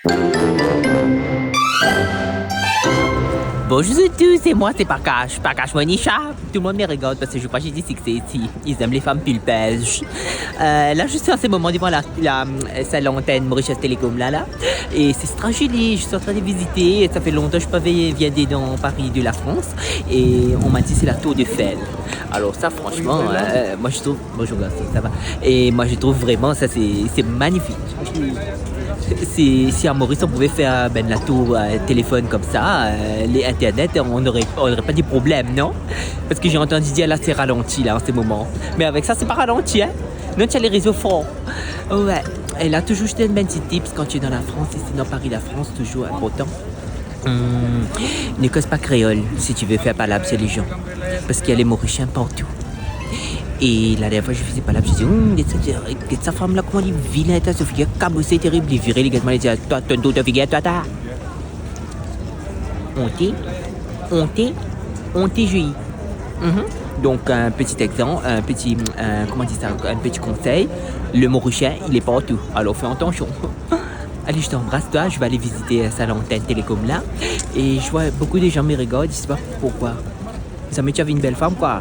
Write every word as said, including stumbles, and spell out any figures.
Bonjour à tous, c'est moi, c'est Pakash, Pakash Monisha. Tout le monde me regarde parce que je crois que j'ai du succès ici. Ils aiment les femmes pulpeuses. Euh, là, je suis en ce moment devant la, la, euh, sa lantèn Mauritius Télécom là, là. Et c'est très joli, je suis en train de visiter. Ça fait longtemps que je pas vi-, viens dans Paris de la France. Et on m'a dit c'est la tour Eiffel. Alors ça, franchement, euh, moi je trouve... Bonjour garçon, ça va? Et moi je trouve vraiment ça, c'est, c'est magnifique. Si, si à Maurice on pouvait faire, ben, la tour, euh, téléphone comme ça, euh, les internet, on n'aurait, on n'aurait pas de problème, non? Parce que j'ai entendu dire là c'est ralenti là en ce moment. Mais avec ça c'est pas ralenti, hein? Non, tu as les réseaux forts. Ouais. Et là toujours je te donne un petit tips quand tu es dans la France, ici dans Paris, la France, toujours important. Hmm, ne cause pas créole si tu veux faire parler avec les gens. Parce qu'il y a les Mauriciens partout. Et la dernière fois, je faisais parler, je dis, hum, get sa, get sa femme là, comment elle est vilaine, t'as ce figure cabossé, terrible, il virait les gars, il dit, toi, ton dos, ta figure, toi, ta. Honte, honte, honte, j'ai. Mhm. Donc, un petit exemple, un petit, un, comment on dit ça, un petit conseil, le Mauricien, il est partout. Alors, fais attention. Allez, je t'embrasse, toi, je vais aller visiter, euh, sa lantèn Télécom là. Et je vois beaucoup de gens me regardent, je sais pas pourquoi. Zame ti avi enn bel fam, kwa.